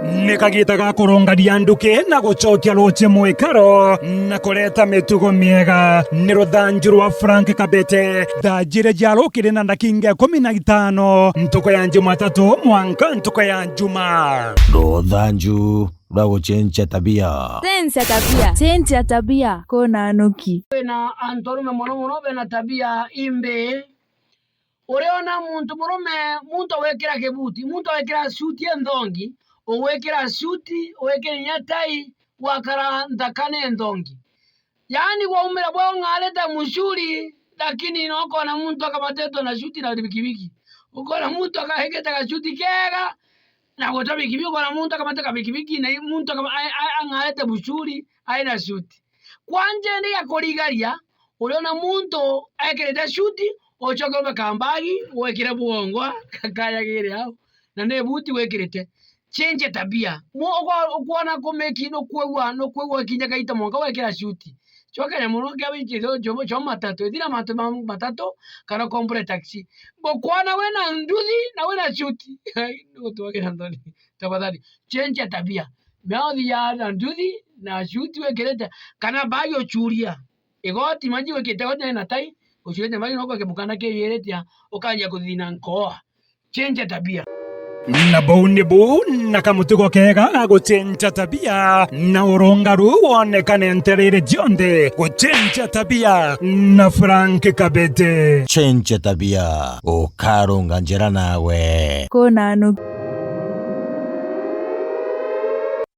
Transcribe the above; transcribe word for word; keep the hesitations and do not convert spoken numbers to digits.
Ni kagiita ga kurungania nduki na gucokia ruuji mwikaro na kureta mitugo miega. Ni ruthanju rwa Frank Kabete. Thaa jiiri cia rukiri na ndakinga ikumi na itano, ntuku ya Jumatatu mwanka ntuku ya Juma. Ruthanju rwa gucenjia tabia. Cenjia tabia. Cenjia tabia. Kuna nuki. Kwina antu arume mono mono bena tabia imbi. Uriona muntu murume, muntu agwikira kibuti, muntu agwikira suti inthongi, ugwikira suti, ugwikira inya tai, gwakara nthaka ni nthongi. Yaani gwaumira bwa ung'arite mucuri, lakini no ukona muntu akamatitwe na suti na bikibiki. Ukona muntu akahingite gacuti kega, na gutwa bikibiki, ukona muntu akamate kabikibiki, na muntu akama-, a-, a-, ang'arite mucuri, aina suti. Kwanja indi ya kurigaria, uriona muntu ekirite suti, ucoke ume kambagi, wikire bwongwa, kakayagire au, na ni buti wikirite. Cenjia tabia. Mu-, uko-, ukwona kumeki, nukwigua, nukwigua kinya gaita mwanka wekira suti. Cokanya mono kia wiki jo, jo, jo matatu, ithira mantu ma matatu, kana ukombore taxi. Ngukwona wina nduthi na wina suti. Ai, nigutwagira nthoni. Tafadhali, cenjia tabia. Mea uthia na nduthi na suti wikirite, kana mbagi ucuria. Igoti manji wikite igoti na tai, ucurite mbagi no kwake mukanda kiyiritia, ukanjia kuthina nkoa. Cenjia tabia. Na buu nibu na kamutugo kega ga gucenjia tabia, na urungaru wonekane ntereere cionthe. Gucenjia tabia na Frank Kabete. Cenjia tabia, ukarunga njira nawe. Kuna nuki.